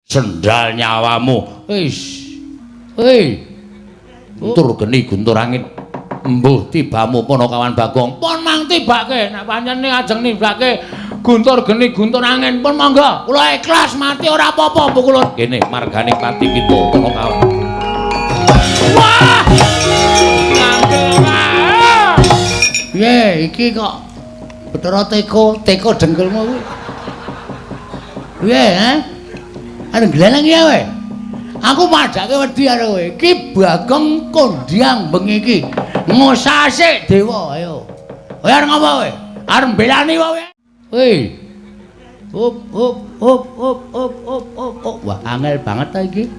Sendal nyawamu. Wis. Hei. Guntur geni guntur angin. Embuh tibamu Panakawan Bagong. Pun mang tibake nek pancen ajeng nibake guntur geni guntur angin pun monggo. Kula ikhlas mati ora apa-apa pukulun. Kene margane pati kita Panakawan. Wah! Piye iki kok Bathara teko, teko dengkulmu kuwi. Piye, ha? Arep gleleng ya kowe. Aku padhake wedi karo kowe. Iki Bagong kondhang bengi iki. Ngosase dewa, ayo. Kowe arep ngopo kowe? Arep mbelani kowe? Hei. Hop hop hop hop hop hop hop. hop. Wah, angel banget ta iki.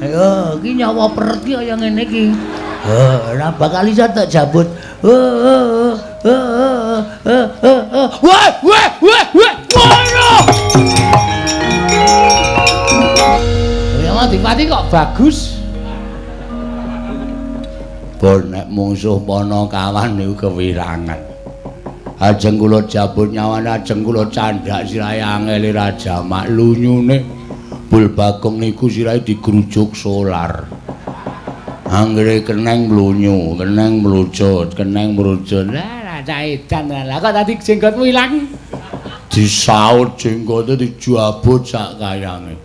Ayo, iki nyawa peret ki kaya ngene iki. Ora bakal iso tak jabut. Wah, wah, wah, wah. Waduh. Ya Madipati kok bagus. Bon nek mungsuh Panakawan niku kewirangan. Ajeng kula jabut nyawane, ajeng kula candhak sirahe angele Raja Mak lunyune. Bul Bagong niku sirahe digrujuk solar. Anggere keneng mlunyu, keneng mlucut, keneng mlucut. Lah, cah edan lah kok tadi jenggotmu ilang. Disaut jenggote dijabut sak kayange.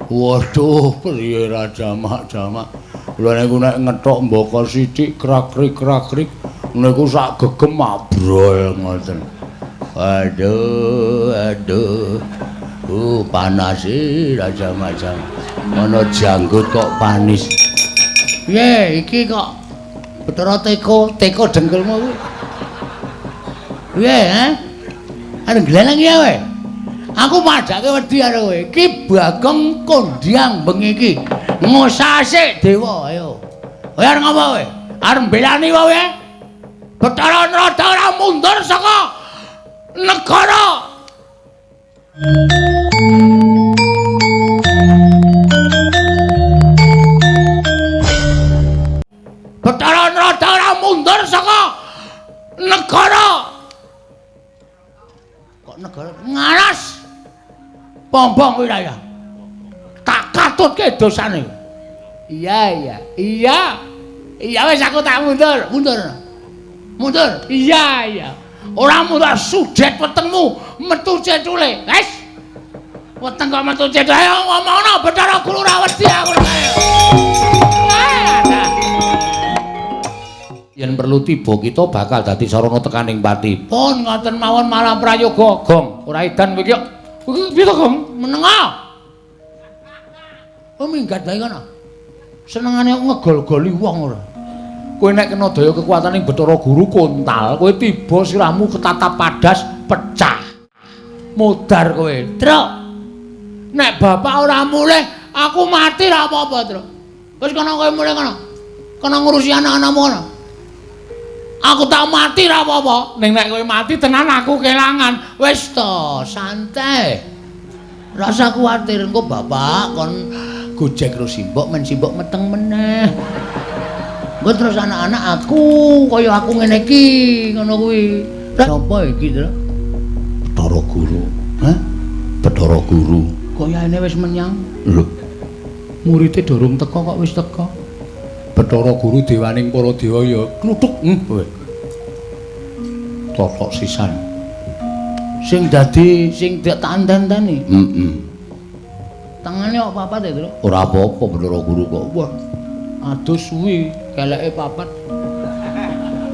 Waduh, priye Raja Mak jamak. Kula niku nek ngethok mbaka sithik krak-krik-krak-krik niku sak gegem abrol ngoten. Aduh, aduh. Panas e Raja Mak jamak. Ana janggut kok panis. Piye iki kok Bathara teko, teko dengkulmu kuwi. Piye, ha? Arep gleleng ya kowe. Aku padhake wedi karo kowe. Iki Bagong kondhang bengi iki. Ngosase dewa, ayo. Kowe arep ngopo kowe? Arep mbelani kowe? Bathara Narada ora mundur saka negara. Bathara Narada ora mundur saka negara. Kok negara ngaras? Pombong wilayah. Tak katutke dosane. Iya, iya. Iya. Iya wis aku tak mundur, mundur. Mundur. Iya, iya. Ora mundur sudet wetengmu metu cecule. Wis. Weteng kok metu cecule. Ayo ngomongno Bathara Guru ora wedi aku. Ayo. Yen perlu tiba kita bakal dadi sarana tekaning pati. Pun ngoten mawon malah prayoga, Gong. Ora edan kowe iki kok. Kowe piye to, Gong? Menenga. Oh minggat bae kono. Senengane ngegol-goli wong ora. Kowe nek kena daya kekuataning Bathara Guru kontal, kowe tiba sirahmu ketatap padas pecah. Modar kowe. Truk. Nek bapak ora mulih, aku mati ra apa-apa, Truk. Wis kono kowe mulih kono. Kono ngurusi anak-anakmu kono. Aku tak mati ra apa-apa. Ning nek kowe mati tenan aku kelangan. Wis to, santai. Rasa kuwatir engko bapak kon gojek karo simbok men simbok meteng meneh. Engko terus anak-anak aku kaya aku ngene iki ngono kuwi. Sapa iki, Tru? Bathara Guru. Hah? Bathara Guru. Kayane wis menyang. Lho. Murite durung teka kok wis teka. Bathara Guru dewaning para dewa ya kluthuk kowe. Totok sisan. Sing dadi sing tak enten-enteni. Heeh. Tangane kok papat ya, Tru? Ora apa-apa Bathara Guru kok. Wah. Aduh suwi, keleke papat.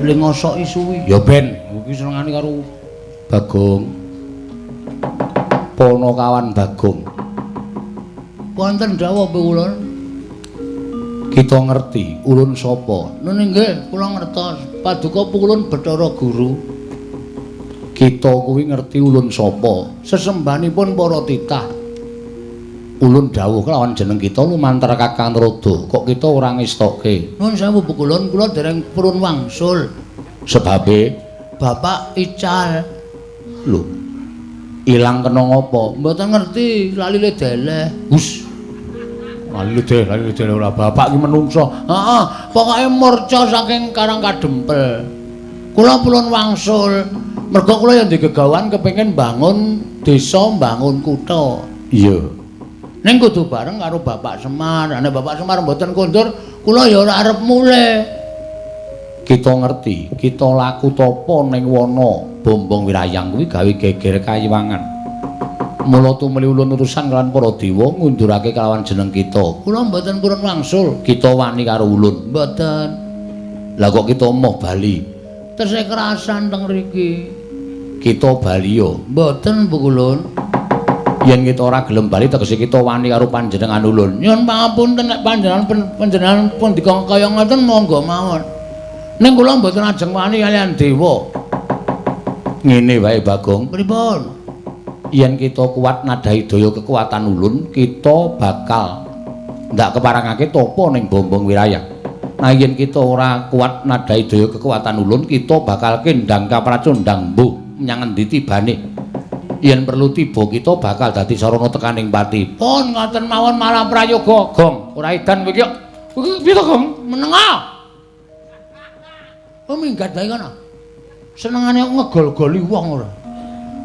Le ngosoki suwi. Ya ben, iki senengane karo Bagong. Panakawan Bagong. Wonten dawuh kula. Kita ngerti ulun sapa? Nun nggih, kula ngertos. Paduka pulun Bathara Guru. Kita kuwi ngerti ulun sapa? Sesembahanipun para titah. Ulun dawuh kelawan jeneng kita lumantar Kakang Narada. Kok kita ora ngestokke? Nun sewu pukulun, kula dereng purun wangsul. Sebabe Bapak ical. Lho. Ilang kena ngopo? Mboten ngerti, lali le deleh. Hus. Lali deleh ora bapak ki menungso. Heeh, pokoke murca saking Karang Kadempel. Kula purun wangsul. Mergo kula yen digegawan kepengin bangun desa, bangun kutha. Iya. Ning kudu bareng karo Bapak Semar. Nek Bapak Semar mboten kondur, kula ya ora arep mulih. Kita ngerti, kita laku tapa ning wana Bombong Wirayang kuwi gawe geger kayiwangan. Mula tumuli ulun urusan kalawan para dewa ngundurake kalawan jeneng kita. Kula mboten purun wangsul, kita wani karo ulun. Mboten. Lah kok kita moh bali? Tesih kerasan teng mriki. Kita bali yo. Mboten Bu Kulun. Yen kita ora gelem bali tegese kita wani karo panjenengan ulun. Nyuwun pangapunten nek panjenengan pun dikon kaya ngoten monggo mawon. Ning kula mboten ajeng wani kaliyan dewa. Ngene wae Bagong. Pripun? Yen kita kuat nadhahi daya kekuatan ulun, kita bakal ndak keparangake tapa ning Bombong Wirayang. Nah yen kita ora kuat nadhahi daya kekuatan ulun, kita bakal kendang kapracundang mbuh menyang endi tibane. Yen perlu tiba kita bakal dadi sarana tekaning pati. Pun ngoten mawon malah prayoga, Gong. Ora edan kowe iki kok. Kowe piye to, Gong? Menenga. Oh minggat wae kono. Senengane ngegol-goli wong ora.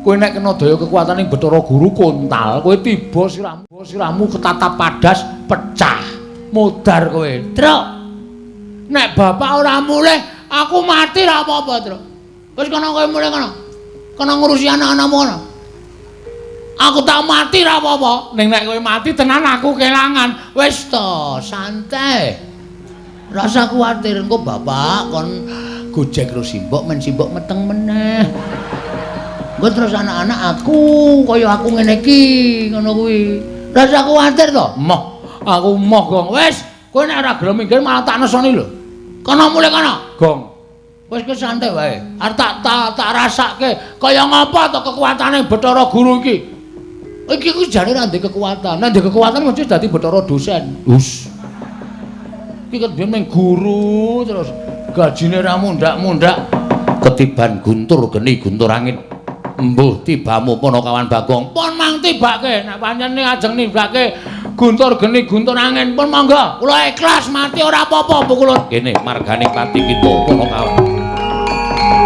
Kowe nek kena daya kekuatane Bathara Guru kontal, kowe tiba sirahmu ketatap padas pecah. Modar kowe. Truk. Nek bapak ora mulih, aku mati ra apa-apa, Truk. Wis kono kowe mulih kono. Kono ngurusi anak-anakmu kono. Aku tak mati ra apa-apa. Ning nek kowe mati tenan aku kelangan. Wis to, santai. Rasa kuwatir engko bapak kon gojek karo simbok men simbok meteng meneh. Engko terus anak-anak aku kaya aku ngene iki ngono kuwi. Rasa kuwatir to? Moh, aku moh Gong. Wis, kowe nek ora gelem minggir malah tak nesoni lho. Kono mulih kono, Gong. Wis kowe santai wae. Arep tak rasake kaya ngapa to kekuatane Bathara Guru iki. Iki ku jane ora ndek kekuatan. Nek ndek kekuatan mesti dadi Bathara dosen. Hus. Iki ket biyen mung guru terus gajine ra mundhak-mundhak ketiban guntur geni guntur angin. Mbuh tibamu Panakawan Bagong. Pun mang tibake nek pancen ajeng nibake guntur geni guntur angin pun monggo. Kula ikhlas mati ora apa-apa Bu kula. Kene margane pati kita Panakawan.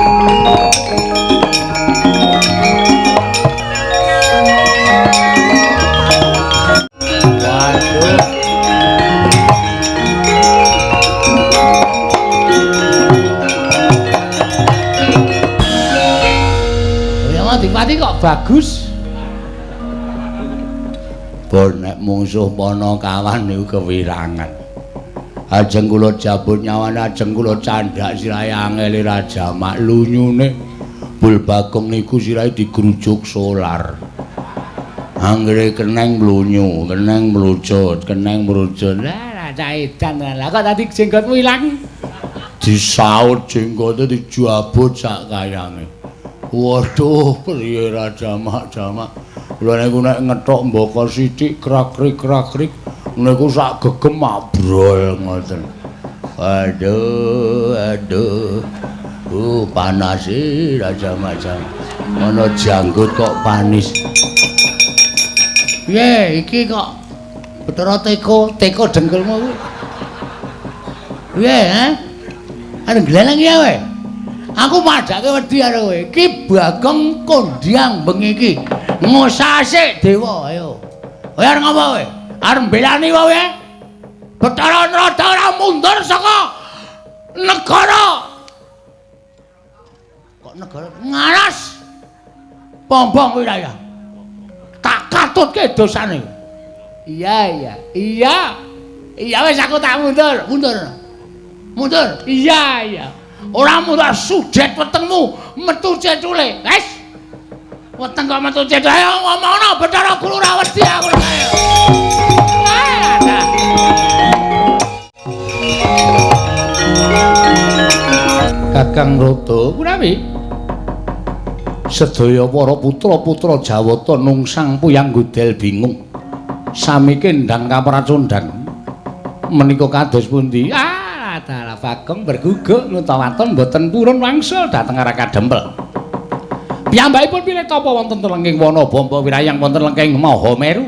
Waduh. Adipati kok bagus. Bon nek mungsuh Panakawan niku kewirangan. Ajeng kula jabut nyawane, ajeng kula candhak sirahe angele Raja Mak lunyune. Bul Bagong niku sirahe digrujuk solar. Anggere keneng mlunyu, keneng mlucut, keneng mlucut. Lah cah edan lah kok tadi jenggotmu ilang. Disaut jenggote dijabut sak kayange. Waduh, priye Raja Mak jamak. Kula niku nek ngethok mbaka sithik krak-krik-krak-krik niku sak gegem abrol ngoten. Aduh, aduh. Panas e Raja Mak jamak. Ana janggut kok panis. Piye iki kok Bathara teko, teko dengkulmu kuwi. Piye, ha? Arep gleleng ya kowe? Aku padhake wedi karo kowe. Iki Bagong kondhang bengi iki. Ngosase dewa, ayo. Kowe arep ngopo kowe? Arep mbelani kowe? Bathara Narada ora mundur saka negara. Kok negara ngaras? Bombong wilayah. Tak katutke dosane. Iya, iya. Iya. Iya wis aku tak mundur, mundur. Mundur. Iya, iya. Ora mundur sudet wetengmu metu cecule. Wis. Weteng kok metu cecule. Ayo ngomongno Bathara Guru ora wedi aku ayo. Kakang Rada kunawi sedaya para putra-putra Jawata nungsang puyang godel bingung. Sami kendang kapracundang. Menika kados pundi? Ah, dalah Bagong berguguk nutawaton mboten purun wangsul dhateng Raka Dempel. Piyambakipun pilih tapa wonten lengking wana Bamba Wirayang wonten lengking Mahameru.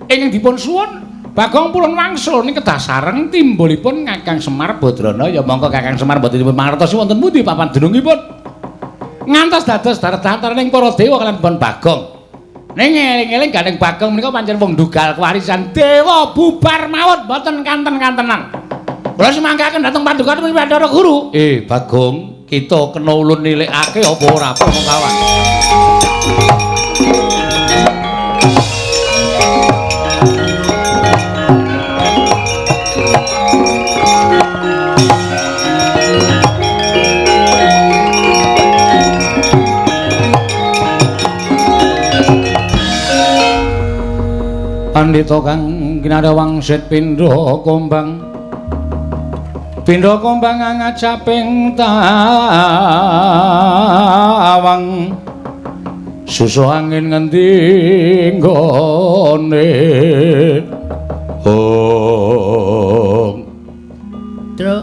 Ingkang dipun suwun Bagong purun wangsul ning kedah sareng timbulipun Kakang Semar Badrana. Ya monggo Kakang Semar mboten dipun mangertosi wonten pundi papan dunungipun. Ngantos dados darat-daraning para dewa kaliyan Bon Bagong. Ning eling-eling Gandeng Bagong menika pancen wong ndugal kewarisan dewa bubar mawon mboten kanten-kantenan. Kula semangkaken dhateng paduka Bathara Guru. Bagong, kita kena ulun nilikake apa ora kawan? Pandhita kang kinarya wangsit pindha kombang. Pindha kombang ngajaping tawang. Susu angin ngendi nggone. Oh. Truk.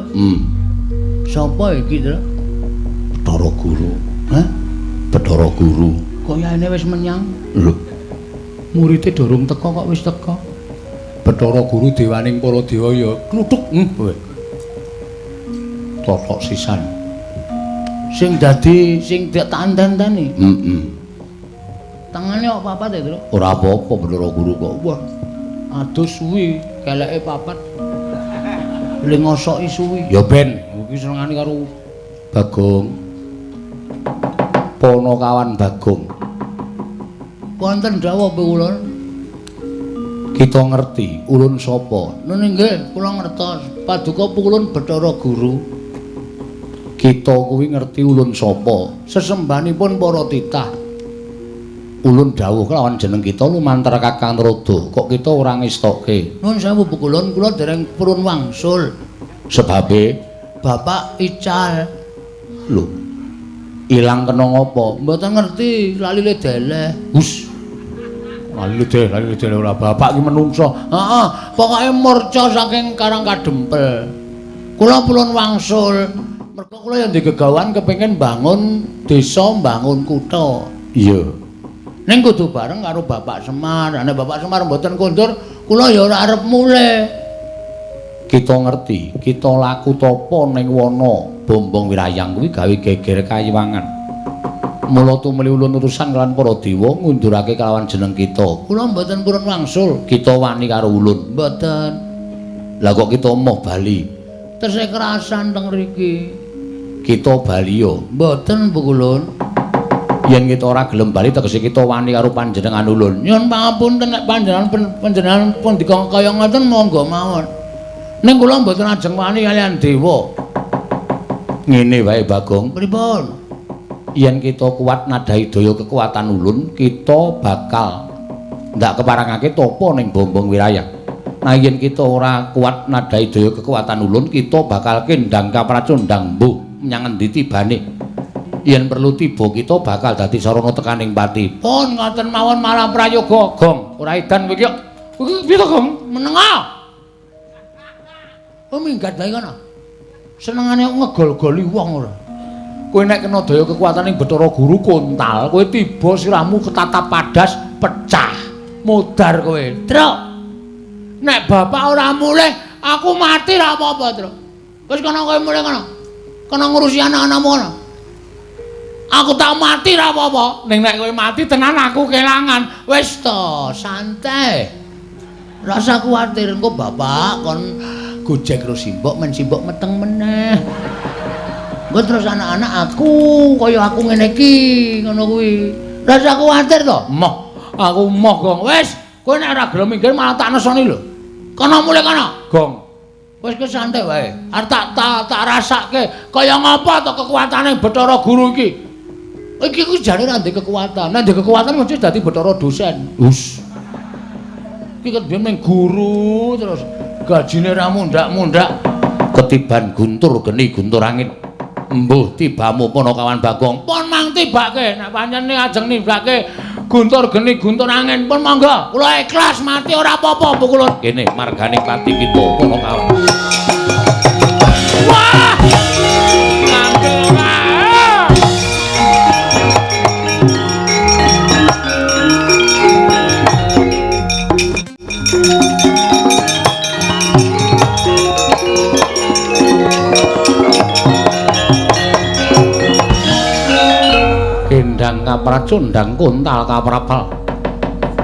Sapa iki, Truk? Bathara Guru. Hah? Bathara Guru. Kayane wis menyang. Lho. Murite durung teka kok wis teka. Bathara Guru dewaning para dewa ya kluthuk kowe. Totok sisan. Sing dadi sing tak enten-enteni. Heeh. Tangane kok papat ya, Truk? Ora apa-apa Bathara Guru kok. Wah. Adus suwi, keleke papat. Le ngosoki suwi. Ya ben, iki senengane karo Bagong. Ponokawan Bagong. Wonten dawuh kula. Kita ngerti ulun sapa? Nun nggih, kula ngertos. Paduka ulun Bathara Guru. Kita kuwi ngerti ulun sapa? Sesembahanipun para titah. Ulun dawuh kelawan jeneng kita lumantar Kakang Rodo. Kok kita ora ngestokke? Nun sewu kulun, kula dereng purun wangsul. Sebabe Bapak ical. Lho. Ilang kena ngopo? Mboten ngerti, lalile deleh. Hus. Lali deleh ora bapak iki menungso. Heeh, pokoke murca saking Karang Kadempel. Kula purun wangsul. Mergo kula ya ndek gegawan kepengin bangun desa, bangun kutha. Iya. Ning kudu bareng karo Bapak Semar. Nek Bapak Semar mboten kondur, kula ya ora arep mulih. Kita ngerti, kita laku tapa ning wana Bombong Wirayang kuwi gawe geger kayiwangan. Mula tumuli ulun urusan kelawan para dewa ngundurake kelawan jeneng kita. Kula mboten purun wangsul. Kita wani karo ulun. Mboten. Lah kok kita moh bali? Tesih kerasan teng mriki. Kita bali yo. Mboten Bu Kulun. Yen kita ora gelem bali tegese kita wani karo panjenengan ulun. Nyuwun pangapunten nek panjenengan pun dikon kaya ngoten monggo mawon. Ning kula mboten ajeng wani kaliyan dewa. Ngene wae Bagong. Pripun? Yen kita kuat nadhahi daya kekuatan ulun, kita bakal ndak keparangake tapa ning Bombong Wirayang. Nah yen kita ora kuat nadhahi daya kekuatan ulun, kita bakal kendang kapracundang mbuh menyang endi tibane. Yen perlu tiba kita bakal dadi sarana tekaning pati. Pun ngoten mawon malah prayoga, Gong. Ora edan kowe iki. Kowe piye to, Gong? Menenga. Oh minggat wae kono. Senengane ngegol-goli wong ora. Kowe nek kena daya kekuatane Bathara Guru kontal, kowe tiba sirahmu ketatap padas pecah. Modar kowe. Truk. Nek bapak ora mulih, aku mati ra apa-apa, Truk. Wis kono kowe mulih kono. Kono ngurusi anak-anakmu kono. Aku tak mati ra apa-apa. Ning nek kowe mati tenan aku kelangan. Wis to, santai. Rasa kuwatir engko bapak kon gojek karo simbok men simbok meteng meneh. Engko terus anak-anak aku kaya aku ngene iki ngono kuwi. Rasa kuwatir to? Moh, aku moh, Gong. Wis, kowe nek ora gelem minggir malah tak nesoni lho. Kono mulih kono. Gong. Wis ke santai wae. Arep tak rasake kaya ngapa to kekuatane Bathara Guru iki. Iki ku jane ora ndek kekuatan. Nek ndek kekuatan mesti dadi Bathara dosen. Hus. Iki ket biyen ming guru terus gajine ra mundhak-mundhak. Ketiban guntur geni guntur angin. Mbuh tibamu Ponokawan Bagong. Pun mang tibake nek pancen ajeng nibake guntur geni guntur angin pun monggo. Kula ikhlas mati ora apa-apa Bu Kulun. Kene margane pati kita Ponokawan. Wah! Kendang kapracundang kontal kaprapal.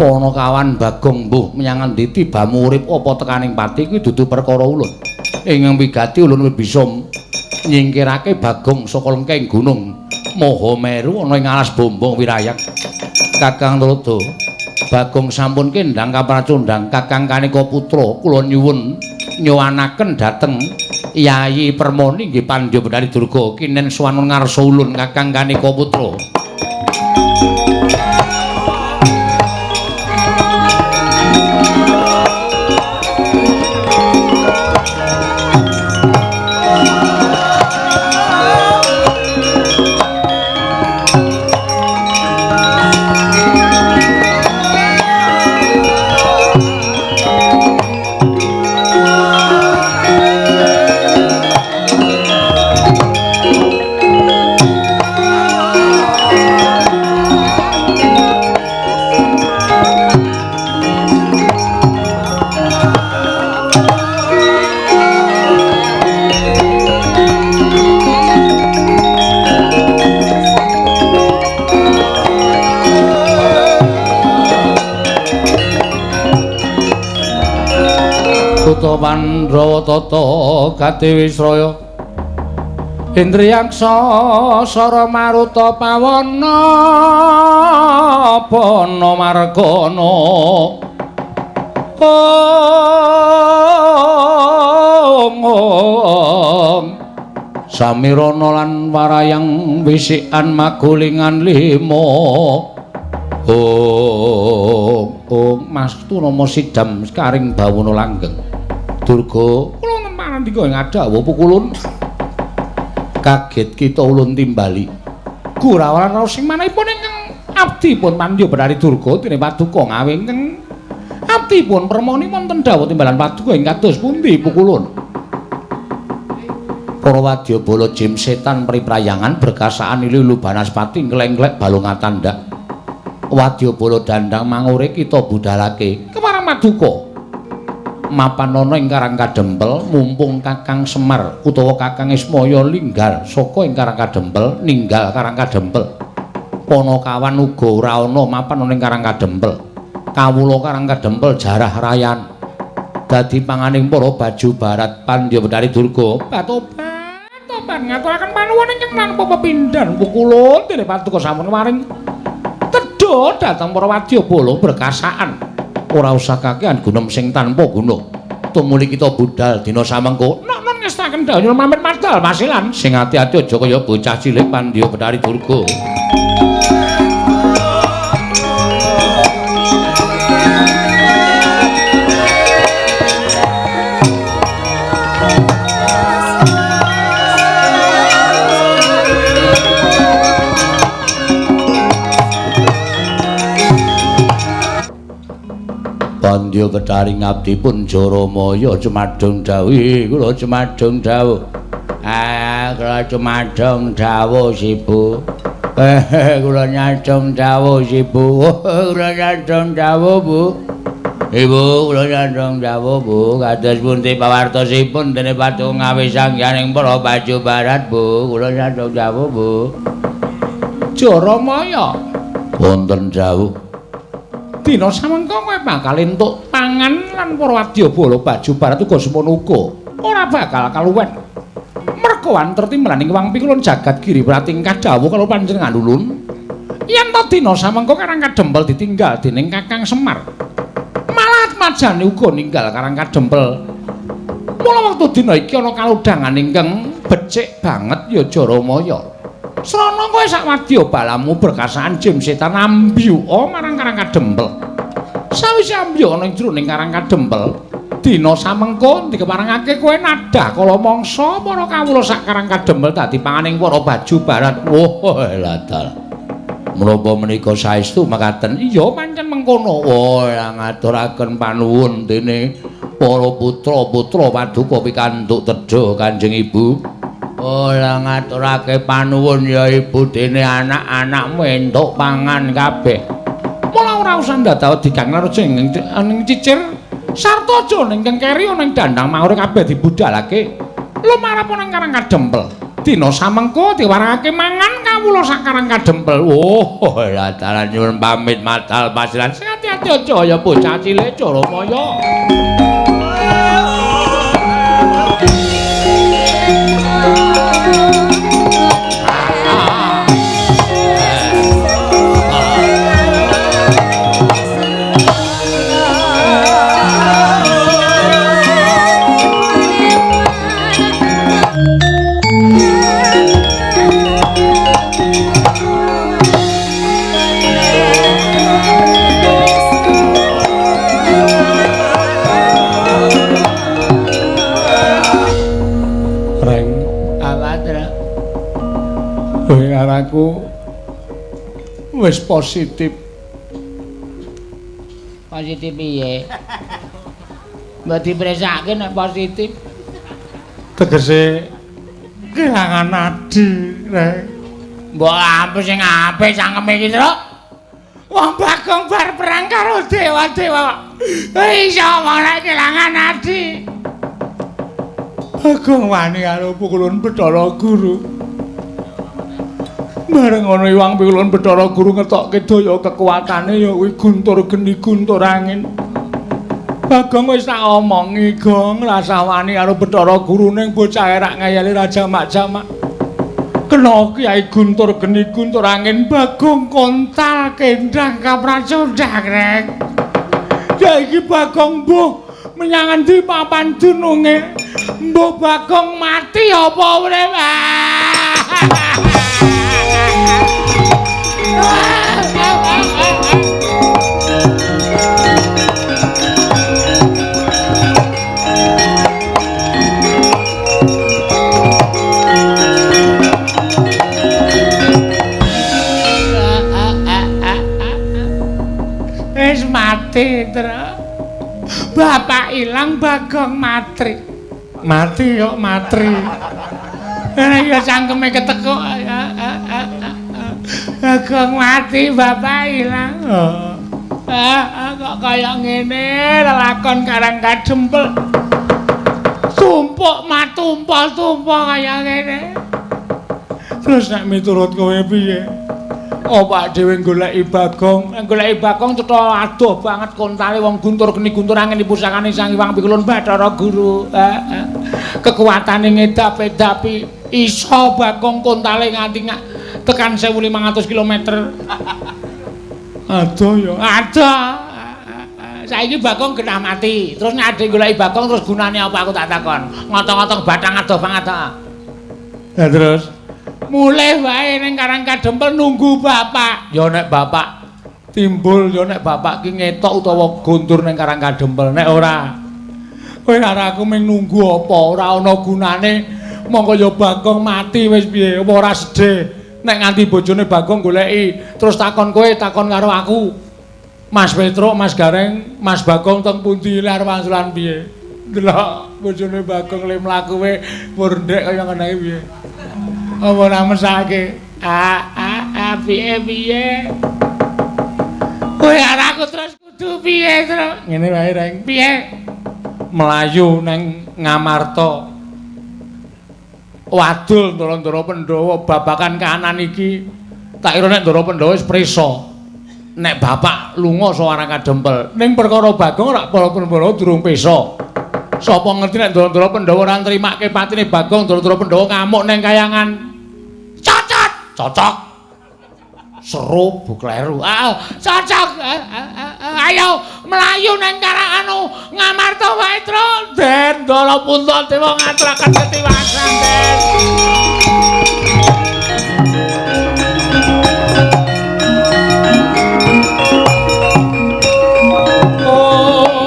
Panakawan Bagong mbuh menyang endi tibamu urip apa tekaning pati kuwi dudu perkara ulun. Ingkang wigati ulun bisa nyingkirake Bagong saka lengking gunung Mahameru ana ing alas Bombong Wirayak. Kakang Tuladha, Bagong sampun kendhang kapracondhang Kakang Kanika putra kula nyuwun nyuwanaken dhateng Yayi Permoni nggih Pandya Bethari Durga kinen sowan ngarsa ulun Kakang Kanika putra. Kutha Pandhawa tata Kadewisraya Indriyaksa Sara Maruta Pawana Bana Margana Om Om Samirana lan warayang wisikan magulingan lima. Om Om Mas Tunama sidam karing bawana langgeng. Durga kula ngendika ing adhawuh pukulun. Kaget kita ulun timbali. Gurawan raos sing manahipun ingkang abdipun Pandya Bethari Durga dene paduka ngawe ingkang abdipun permoni wonten dawuh timbalan paduka ing kados pundi pukulun. Para wadyabala jim setan priprayangan berkasaan ilu banaspati nglengglek balung atandak. Wadyabala dandang mangure kita budalake kemarang maduka. Mapan ana ing Karang Kadempel mumpung Kakang Semar utawa Kakang Ismaya linggal saka ing Karang Kadempel ninggal Karang Kadempel. Panakawan uga ora ana mapan ana ing Karang Kadempel. Kawula Karang Kadempel jarah rayan. Dadi panganing para baju barat Pandya Bethari Durga. Batobat ngaturaken panuwun ingkang tanpa pepindhan pukulun dene paduka sampun waring tedha dhateng para wadyabala berkasaan. Ora usah kakehan gunem sing tanpa guna. Tumuli kita budal dina samengko. Nok-nok ngestaken dawuh pamit madal masilan. Sing ati-ati aja kaya bocah cilik Pandya Bethari Durga. Pandya Bethari ngabdi pun Jaramaya cumadung dawuh kula cumadung dawuh. Ah kula cumadung dawuh Sibu. Kula nyadong dawuh Sibu. Kula nyadong dawuh Bu. Ibu kula nyadong dawuh Bu. Kados pundi pawartosipun dene patung ngawe sangyaning para baju barat Bu. Kula nyadong dawuh Bu. Jaramaya wonten dawuh. Dina samengko kowe bakal entuk pangan lan para wadyabala baju barat uga semono uga. Ora bakal kaluwen. Merga wanter timbalaning wang pikulun jagat giri pratingkah dawuh karo panjenengan ulun. Yen to dina samengko Karang Kadempel ditinggal dening Kakang Semar. Malah majane uga ninggal Karang Kadempel. Mula wektu dina iki ana kalodhangan ingkang becik banget ya Jaramaya. Srana kowe sak wadya balamu berkasaan jim setan ambyuka marang Karang Kadempel. Sawise ambyuk ana ing jroning Karang Kadempel, dina samengko dikeparengake kowe nadah kala mangsa para kawula sak Karang Kadempel dadi panganing para baju barat. Wah, ladal. Menapa menika saestu mekaten? Iya, pancen mengkono. Wah, ngaturaken panuwun dene para putra-putra paduka pikantuk tedha Kanjeng Ibu. Ora ngaturake panuwun ya Ibu dene anak-anakmu entuk pangan kabeh. Mula ora usah ndadawa digang raja ing cicir sarta aja ning keri ana ing dandang maure kabeh dibudalake. Lumarep ana ing Karang Kadempel. Dina samengko diwarangake mangan kawula sak Karang Kadempel. Oh, lha dalan nyuwun pamit madal pasiran. Sing ati-ati Satyajaya bocah cilik Caramaya. Aku wis positif. Positif piye? Mbok dipresake nek positif. Tegese kelangan adi, Rek. Mbok ampun sing apik cangkeme iki, Truk. Wong Bagong bar perang karo dewa-dewa. Iso ora kelangan adi. Bagong wani karo pukulun Bathara Guru. Bareng ana Iwang Pikulun Bathara Guru ngetokke daya kekuatane ya kuwi guntur geni guntur angin. Bagong wis tak omongi, Gong, rasah wani karo Bathara Guru ning bocah rak ngayali ra jamak-jamak. Kena Kyai Guntur geni guntur angin Bagong kontal kendang kapracundhang, Rek. Saiki Bagong mbuh menyang endi papan dununge? Mbuh Bagong mati apa urip? Wis mati, Tru. Bapak ilang, Bagong matri. Mati kok matri. Ya cangkeme ketekuk. Bagong mati, bapak ilang. Kok kaya ngene lelakon Karang Kadempel. Tumpuk matumpul-tumpul kaya ngene. Terus nek miturut kowe piye? Opak dhewe goleki Bagong, goleki Bagong cetha adoh banget kontale wong guntur geni guntur angin pusakane Sang Hyang Pikulun Bathara Guru. Kekuatane ngedap-edapi iso Bagong kontale nganti tekan 1500 km. Adoh ya, adoh. Saiki Bagong genah mati. Terus nek adhe goleki Bagong terus gunane apa aku tak takon. Ngotong-ngotong bathang adoh banget ta. Lah terus mulih wae ning Karang Kadempel nunggu bapak. Ya nek bapak timbul, ya nek bapak ki ngetok utawa guntur ning Karang Kadempel. Nek ora, kowe karo aku mung nunggu apa? Ora ana gunane. Mongko ya Bagong mati wis piye? Apa ora sedih? Nek nganti bojone Bagong goleki, terus takon kowe, takon karo aku. Mas Petruk, Mas Gareng, Mas Bagong teng pundi arep wangsulan piye? Delok bojone Bagong le mlaku we murndek kaya ngene iki piye? Apa ora mesake? Piye piye? Kowe arep aku terus kudu piye, Truk? Ngene wae, Reng. Piye? Melayu nang Ngamarta. Wadul Ndara-ndara Pandhawa babakan kahanan iki. Tak kira nek Ndara Pandhawa wis prisa. Nek bapak lunga saka Karang Kadempel. Ning perkara Bagong rak para Pandhawa durung pesa. Sapa ngerti nek Ndara-ndara Pandhawa ora nrimake patine Bagong, Ndara-ndara Pandhawa ngamuk ning kayangan. Cocot, cocok. Seru bu kleru. Cocok. Ayo mlayu nang Karang anu Ngamarta wae, Truk. Den Ndara Puntadewa ngaturaken ketiwasan, Den. Oh.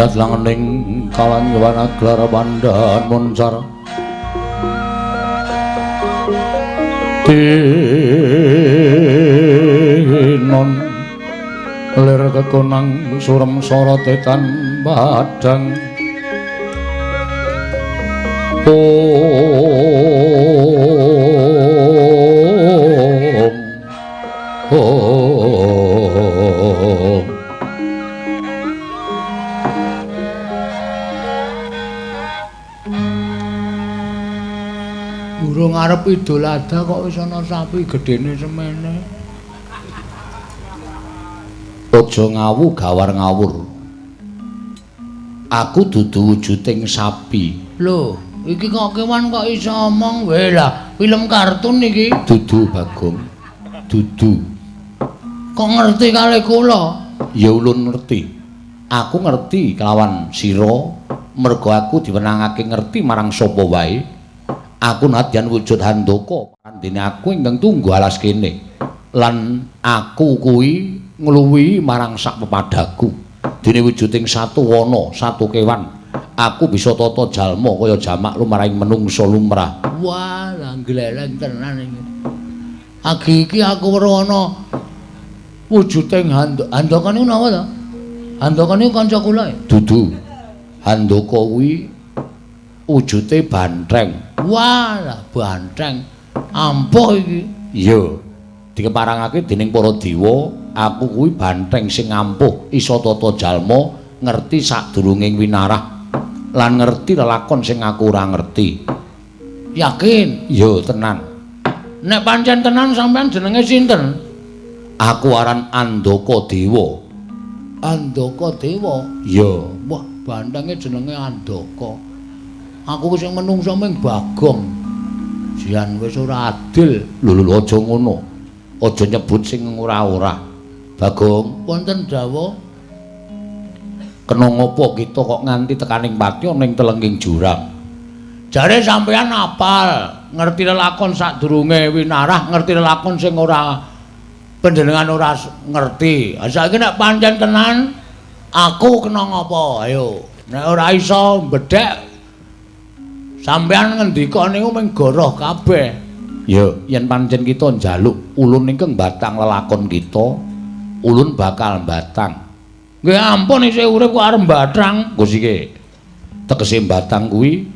Lihat langening kalan wana gelar pandan moncar tinon lir kekonang surem sorote tan padang. Om Om. Durung arep Idul Adha kok wis ana sapi gedene semene. Aja ngawu gawar ngawur. Aku dudu wujuding sapi. Lho, iki kok kewan kok iso omong wae lah, film kartun iki. Dudu Bagong. Dudu. Kok ngerti kali kula? Ya ulun ngerti. Aku ngerti kelawan sira mergo aku diwenangake ngerti marang sapa wae. Aku nadyan wujud Handaka, pandene aku ingkang tunggu alas kene. Lan aku kuwi ngluwihi marang sak pepadaku. Dene wujuding satu wana, satu kewan, aku bisa tata jalma kaya jamak lumrahing menungsa lumrah. Wah, lah gleleng tenan iki. Agi iki aku weruh ana wujuding Handaka niku napa to? Handaka niku kanca kula ya? Dudu. Handaka kuwi wujute bantheng. Wah, lah bantheng. Ampuh iki. Iya. Dikeparangake dening para dewa, aku kuwi bantheng sing ampuh, iso tata jalma, ngerti sadurunging winarah lan ngerti lelakon sing aku ora ngerti. Yakin? Iya, tenan. Nek pancen tenan sampean jenenge sinten? Aku aran Andaka Dewa. Andaka Dewa? Iya. Wah, banthenge jenenge Andaka. Aku sing menungso ming Bagong. Jian wis ora adil. Lho lho aja ngono. Aja nyebut sing ora-ora. Bagong, wonten dawuh. Kena ngopo kita kok nganti tekaning pati ana ing telenging jurang? Jare sampean apal, ngerti lelakon sadurunge winarah, ngerti lelakon sing ora panjenengan ora ngerti. Ha saiki nek pancen tenan aku kena ngopo? Ayo, nek ora iso mbedhek sampean ngendika niku mung goroh kabeh. Ya, yen pancen kita njaluk ulun ingkang batang lelakon kita, ulun bakal batang. Nggih ampun isih urip kok arep batang. Engko sike. Tegese batang kuwi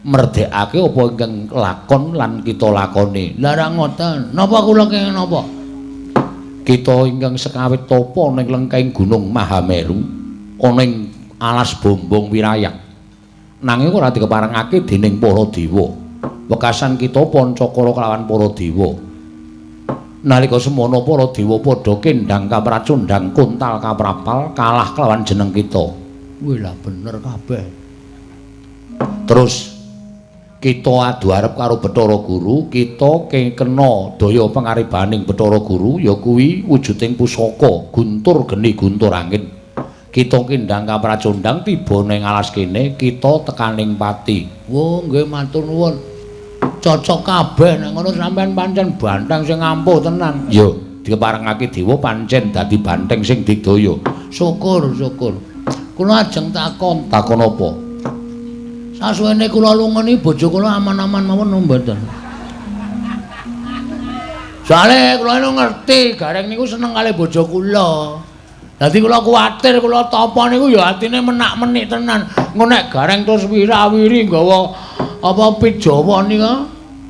merdekake apa ingkang lakon lan kita lakoni. Lah ra ngoten. Napa kula kenging napa? Kita ingkang sekawit tapa ning lengkeng Gunung Mahameru, ana ing alas Bombong Wirayak. Nanging ora dikeparengake dening para dewa. Wekasan kita pancakara kelawan para dewa. Nalika semana para dewa padha kendhang kapracundhang kuntal kaprapal kalah kelawan jeneng kita. Wih lah bener kabeh. Terus kita adu arep karo Bathara Guru, kita kena daya pangaribaning Bathara Guru ya kuwi wujuding pusaka guntur geni guntur angin. Kita kendhang kapracundhang tiba ning alas kene, kita tekaning pati. Wo nggih matur nuwun. Cocok kabeh nek ngono sampean pancen banteng sing ampuh tenan. Ya, dikeparengake dewa pancen dadi banteng sing digdaya. Syukur, syukur. Kula ajeng takon. Takon apa? Sasuwene kula lunga niki bojo kula aman-aman mawon napa mboten? Soale kula niku ngerti Gareng niku seneng kali bojo kula. Dadi kula kuwatir kula tapa niku ya atine menak-menik tenan. Engko nek Gareng terus wirawiri nggawa apa pit Jawa nika?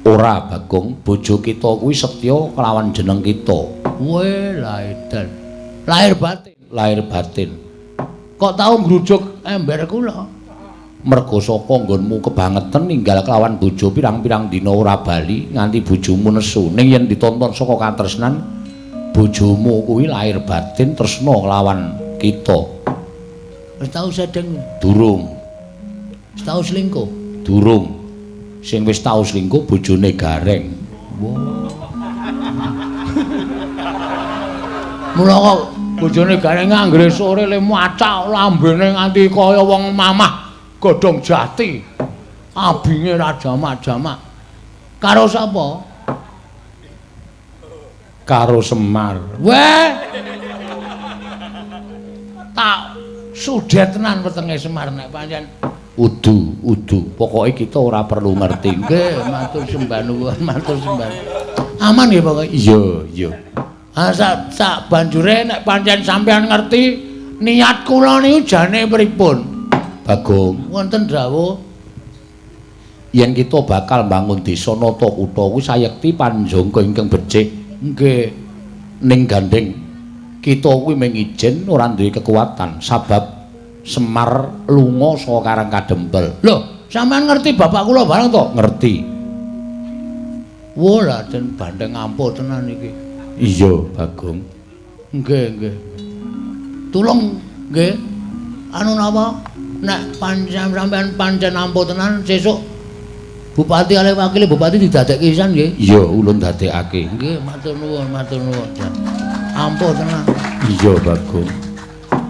Ora Bagong, bojo kita kuwi setya kelawan jeneng kita. Weh, lah edan. Lahir batin. Lahir batin. Kok tau ngrujuk ember kula? Mergo saka nggonmu kebangetan ninggal kelawan bojo pirang-pirang dina ora bali nganti bojomu nesu. Ning yen ditonton saka katresnan bojomu kuwi lahir batin tresna kelawan kita. Wis tau sedeng? Durung. Wis tau selingkuh? Durung. Sing wis tau selingkuh bojone Gareng. Wah. Mula kok bojone Gareng anggere sore le macak lambene nganti kaya wong mamah godhong jati. Abinge ra jamak-jamak. Karo sapa? Karo Semar. Weh. Tak Sudet tenan wetenge Semar nek pancen udu, udu. Pokoke kita ora perlu ngerti. Nggih, matur sembah nuwun, matur sembah. Aman nggih pokoke. Iya, iya. Ah sak banjure nek pancen sampean ngerti niat kula niku jane pripun? Bagong, wonten dawuh yen kita bakal mbangun desa nata kutha kuwi sayekti panjangka ingkang becik. Nggih. Ning gandeng kita kuwi mung ijen ora duwe kekuatan sabab Semar lunga saka Karang Kadempel. Lho, sampean ngerti bapak kula bareng to? Ngerti. Wah, lah den bandeng ampuh tenan iki. Iya, Bagong. Nggih, nggih. Tulung nggih. Anu napa? Nek pancen sampean pancen ampuh tenan sesuk bupati kalih wakile bupati didadekke pisan nggih. Iya, ulun dadekake. Nggih, matur nuwun, matur nuwun. Ampuh tenan. Iya, Bagong.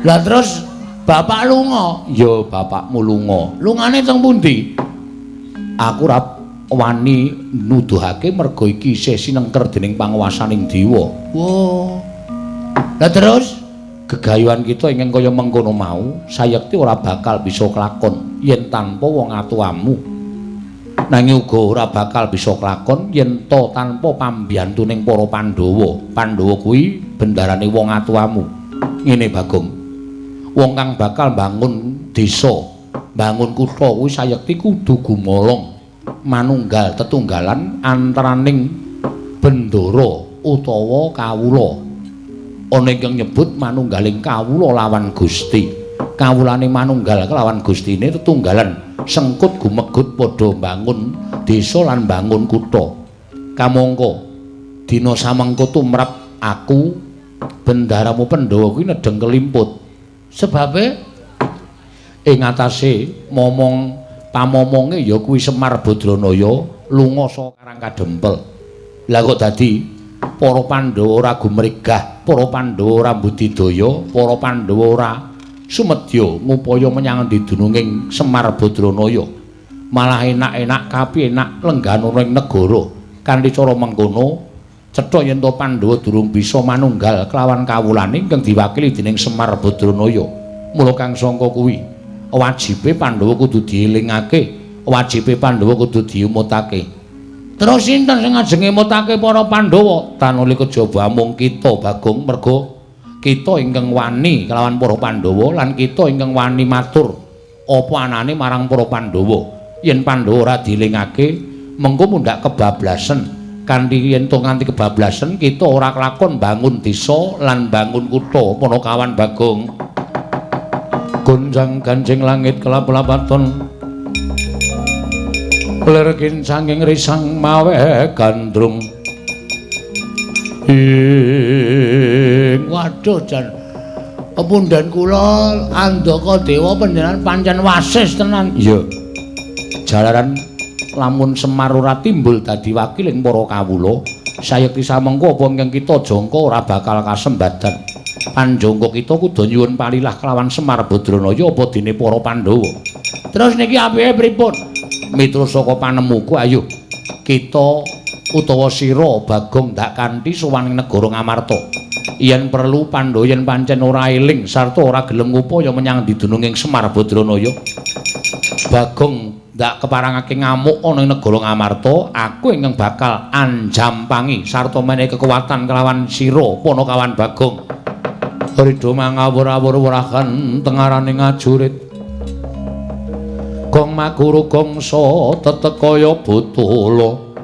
Lah terus bapak lunga? Ya, bapakmu lunga. Lungane teng pundi? Aku ora wani nuduhake merga iki isih sinengker dening panguwasaning dewa. Wah. Lah terus gegayuhan kita ingkang kaya mengkono mau sayekti ora bakal bisa kelakon yen tanpa wong atuamu. Nanging uga ora bakal bisa kelakon yen ta tanpa pambiyantuning para Pandhawa. Pandhawa kuwi bendarane wong atuamu. Ngene Bagong. Wong kang bakal bangun desa, bangun kutha kuwi sayekti kudu gumolong manunggal tetunggalan antaraning bendara utawa kawula. Ana ingkang nyebut manunggaling kawula lawan Gusti. Kawulane manunggal kelawan Gustine tetunggalan sengkut gumegut padha bangun desa lan bangun kutha. Kamangka dina samengko tumrap aku bendaramu Pandhawa kuwi nedheng kelimput. Sebabe ing atase momong pamomonge ya kuwi Semar Badranaya lunga saka Karang Kadempel. Lah kok dadi para Pandhawa ora gumregah, para Pandhawa ora budidaya, para Pandhawa ora sumedya ngupaya menyang endi dununging Semar Badranaya. Malah enak-enak kapi enak lenggana ing negara. Kanthi cara mengkono cetha yen to Pandhawa durung bisa manunggal kelawan kawulane ingkang diwakili dening Semar Badranaya. Mula kang sangka kuwi wajibe Pandhawa kudu dielingake, wajibe Pandhawa kudu diumutake. Terus sinten sing ajeng ngemutake para Pandhawa? Tanuli kejaba amung kita Bagong, merga kita ingkang wani kelawan para Pandhawa lan kita ingkang wani matur apa anane marang para Pandhawa. Yen Pandhawa ora dielingake, mengko mundhak kebablasen. Kanthi yen to nganti kebablasen kita ora kelakon bangun desa lan bangun kutha. Panakawan Bagong. Gonjang ganjing langit kelap-lapaton lir kincanging risang mawe gandrung. Ing waduh jan pepundhen kula Andaka Dewa panjenengan pancen wasis tenan. Iya. Jalaran lamun Semar ora timbul dadi wakiling para kawula, sayekti samengko apa ingkang kita jangka ora bakal kasembadan. Panjangka kita kudu nyuwun palilah kelawan Semar Badranaya apa dene para Pandhawa. Terus niki apike pripun? Miturut saka panemuku, ayo kita utawa sira Bagong ndak kanthi sowan ing negara Ngamarta. Yen perlu Pandhawa yen pancen ora eling sarta ora gelem ngupaya menyang didununging Semar Badranaya, Bagong ndak keparangake ngamuk ana ing negara Ngamarta, aku ingkang bakal anjampangi sarta menehi kekuatan kelawan sira Panakawan Bagong. Ridho mangawur-awur wrahan tengaraning ajurit. Gong maguru gongsa tetek kaya botolo.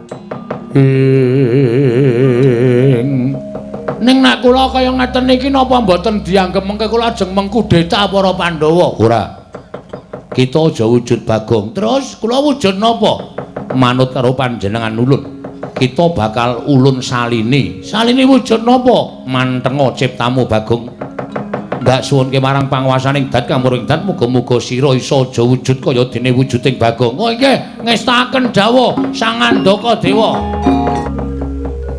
Ing ning nek kula kaya ngeten iki napa mboten dianggep mengke kula ajeng mengkudeta para Pandhawa? Ora. Kita aja wujud Bagong. Terus kula wujud napa? Manut karo panjenengan ulun. Kita bakal ulun salini. Salini wujud napa? Mantenga ciptamu Bagong. Ndak suwunke marang panguwasaning dat kamuring dat muga-muga sira iso aja wujud kaya dene wujuding Bagong. Oh nggih, ngestakaken dawuh Sang Andaka Dewa.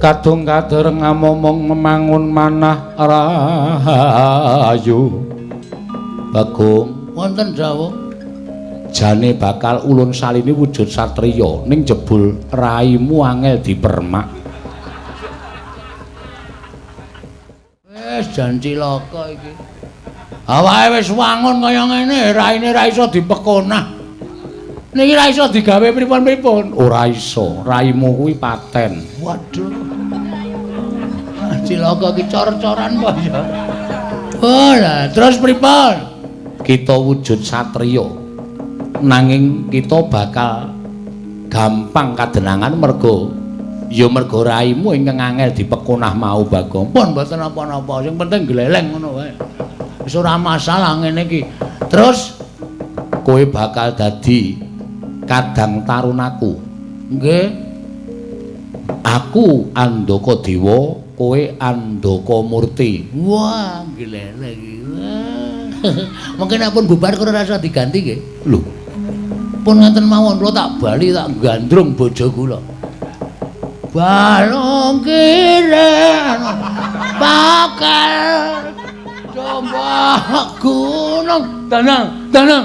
Kadung kadereng ngamomong memangun manah rahayu. Bagong, wonten dawuh. Jane bakal ulun salini wujud satriya ning jebul raimu angel dipermak. Wis jan cilaka iki. Awake wis wangun kaya ngene, raine ra iso dipekonah. Niki ra iso digawe pripun-pripun. Ora iso, raimu kuwi paten. Waduh. Cilaka iki cor-coran apa ya? Oh, lah terus pripun? Kita wujud satriya. Nanging kita bakal gampang kadenangan mergo ya mergo raimu ingkang angel dipekonah mau Bagong. Pun mboten napa-napa, sing penting gleleng ngono wae. Wis ora masalah ngene iki. Terus kowe bakal dadi kadang tarunaku. Nggih. Aku Andaka Dewa, kowe Andaka Murti. Wah, gleleng iki. Mungkin nek pun bubar kula rasa diganti nggih. Lho. Pun ngaten mawon kula tak bali tak gandrung bojo kula. Balung kiren bakal coba gunung danang danang.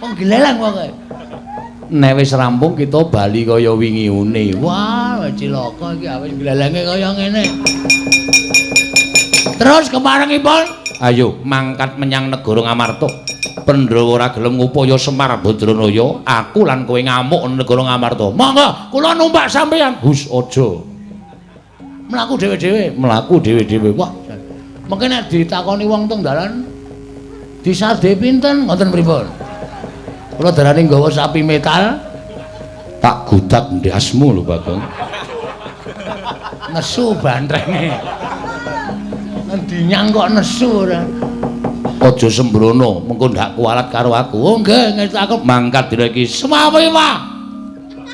Wong gleleng pokoke. Nek wis rampung kita bali kaya wingi une. Wah, cilaka iki awis glelenge kaya ngene. Terus kemarengipun ayo mangkat menyang negara Ngamarta. Pandhawa ora gelem ngupaya Semar Badranaya, aku lan kowe ngamuk negara Ngamarta. Monggo, kula numpak sampeyan. Hus aja. Mlaku dhewe-dhewe, mlaku dhewe-dhewe. Wah, mungkin nek ditakoni wong teng dalan disade pinten ngoten pripun? Kula darani nggawa sapi metal tak gudak ndasmu lho Bagong. Nesu bantrenge. Ngendi nyang kok nesu ora. Aja sembrono, mengko ndak kualat karo aku. Oh nggih, ngerti aku mangkat dina iki. Semawi, Pak.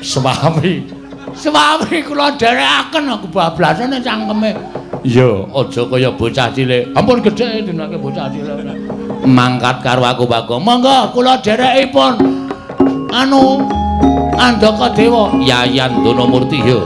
Semawi. Semawi kula dherekaken aku bablasane cangkeme. Iya, aja kaya bocah cilik. Ampun gedhe dinake bocah cilik. Mangkat karo aku, Bagong. Monggo kula dherekipun. Anu Andaka Dewa, Yayan Donamurti ya.